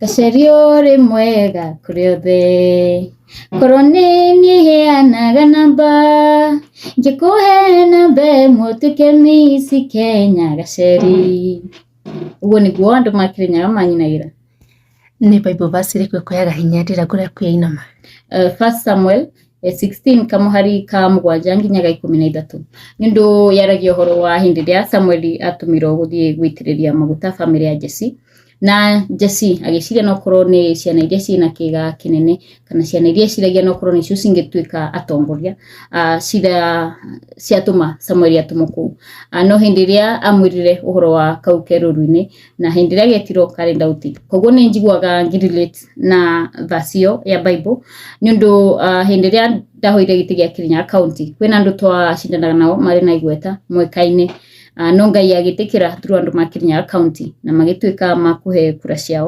Gaceri ũrĩ mwega kũrĩ othe. Korwo nĩ niĩ heanaga namba, ngĩkũhe namba ĩmwe ũtuĩke Miss Kenya Gaceri. Ũguo nĩguo andũ ma Kĩrĩnyaga manyinagĩra. Nĩ Bible verse ĩrĩkũ ĩkũheaga hinya rĩrĩa ngoro yaku yainama? First Samuel 16 kamuhari ka 7 nginya ga 13, nĩ ũndũ yaragia ũhoro wa hĩndĩ ĩrĩa Samueli atũmirwo gũthiĩ gũitĩrĩria maguta bamĩrĩ ya Jesse, na Jesse agĩciria no korwo nĩ ciana iria ciĩna kĩga kĩnene kana ciana iria eciragia no korwo nĩcio cingĩtuĩka atongoria, cira ciatũma Samueli atũmwo kũu. No hĩndĩ ĩrĩa amwĩrire ũhoro wa kau kerũru-inĩ na hĩndĩ ĩrĩa getirwo karĩ Daudi. Koguo nĩ njiguaga ngĩ-relate na verse ĩyo ya Bible, nĩ ũndũ hĩndĩ ĩrĩa ndahoire gĩtĩ gĩa Kirinyaga County, kwĩna andũ twacindanaga nao marĩ na igweta moĩkaine, no Ngai agĩtĩkĩra through andũ ma Kirinyaga County na magĩtuĩka makũhe kura ciao.